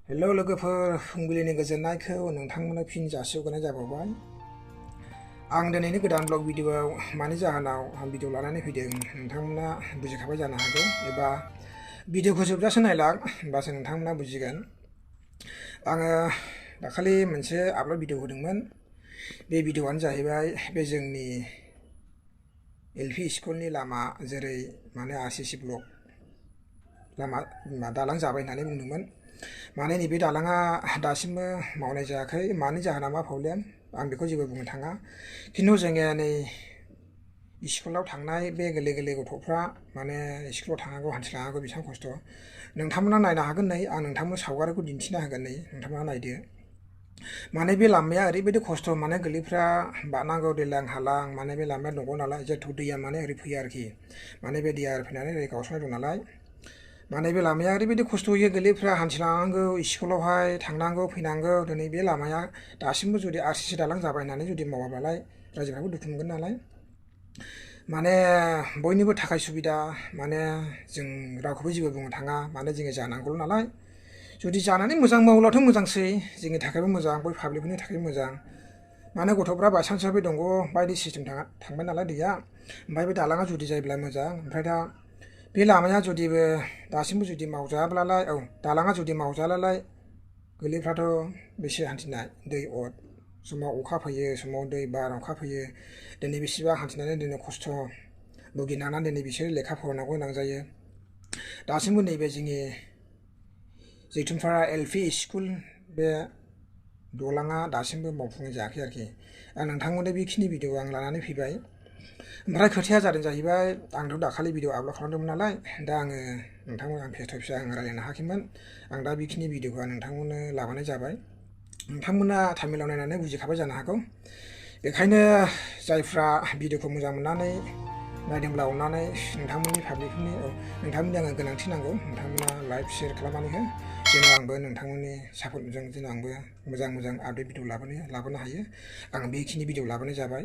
Hello लोगोफोर फुंबिलिनि गोजोननायखौ नोंथांमोननो फिन जासिहरनाय जाबावबाय। आं दिनैनि गोदान ब्लग भिडिअआव मानि जाहोनाव भिडिअ लानानै फैदों नोंथांमोना बुजिखाबाय जानो हागौ, एबा भिडिअखौ जोबजासे नायलां होमबासो नोंथांमोना बुजिगोन। आङो दाखालि मोनसे आपल'ड भिडिअ होदोंमोन। बे भिडिअआनो जाहैबाय बे जोंनि एलपि स्कुलनि लामा, जेरै माने आरसिसि ब्लक लामा दालां जाबाय होननानै बुंदोंमोन। माने नैबे दालाङा दासिमबो मावनाय जायाखै। मानि जाहोना मा प्रब्लेम आं बेखौ जेबो बुंनो थाङा, खिन्थु जोङो नै स्कुलाव थांनाय बे गोरलै गोरलै गथ'फ्रा माने स्कुलाव थांनांगौ, हान्थिलांनांगौ बेसेबां खस्थ'। नोंथांमोना नायनो हागोन। नै आं नोंथांमोन सावगारिखौ दिन्थिनो हागोन। नै नोंथांमोना नायदो। माने बे लामाया ओरैबायदि खस्थ', माने गोरलैफ्रा बारनांगौ दैलां हालां। माने बे लामाया दंग नालाय, जेथु दैया माने ओरै फैयो आरोखि। माने बे दैया ओरै फैनानै ओरै गावस्रानाय दं नालाय, माने बे लामाया ओरैबायदि खस्थ' होयो। गोरलैफ्रा हान्थिलांनांगौ, स्कुलावहाय थांनांगौ फैनांगौ। दिनै बे लामाया दासिमबो जुदि आरसिसि दालां जाबाय होननानै जुदि मावाबालाय रायजोफ्राबो दुखु मोनगोन नालाय। माने बयनिबो थाखाय सुबिदा, माने जों रावखौबो जेबो बुंनो थाङा। माने जोङो जानांगौल' नालाय, जुदि जानानै मोजां मावब्लाथ' मोजांसै, जोंनि थाखायबो मोजां, बै पाब्लिकफोरनि थाखायबो मोजां। माने गथ'फ्रा बायसान्सआव बे दंग बायदि सिस्टेम थांबाय नालाय दैया, ओमफ्राय बे दालाङा जुदि जायोब्ला मोजां। ओमफ्राय दा बे लामाया जुदिबो दासिमबो जुदि मावजायाब्लालाय, दालाङा जुदि मावजायाब्लालाय गोरलैफ्राथ' बेसे हान्थिनाय, दै अर, समाव अखा फैयो, समाव दै बारअखा फैयो। दिनै बेसेबा हान्थिनानै दिनै खस्थ' भुगिनांनानै दिनै बिसोरो लेखा फरायनांगौ गोनां जायो। दासिमबो नैबे जोंनि जैथुनफारा एलपि स्कुल बे दालाङा दासिमबो मावफुंनाय जायाखै आरोखि। आं नोंथांमोननो बेखिनि भिडिअ आं लानानै फैबाय। ओमफ्राय खोथाया जादों जाहैबाय, आंथ' दाखालि भिडिअ आपल'ड खालामदोंमोन नालाय, दा आङो नोंथांमोन आं फेस टु फेस आं रायज्लायनो हायाखैमोन। आं दा बेखिनि भिडिअखौ आं नोंथांमोननो लाबोनाय जाबाय। नोंथांमोना थामिलाव नायनानै बुजिखाबाय जानो हागौ। बेखायनो जायफ्रा भिडिअखौ मोजां मोननानै नायदोंब्ला अननानै नोंथांमोननि पाब्लिकफोरनि नोंथांमोननि आङो गोनांथि नांगौ। नोंथांमोना लाइक शेयार खालामनानै हो, जेन' आंबो नोंथांमोननि सापर्टजों जेन' आंबो मोजां मोजां आपडेट भिडिअ लाबोनो हायो। आं बेखिनि भिडिअ लाबोनाय जाबाय।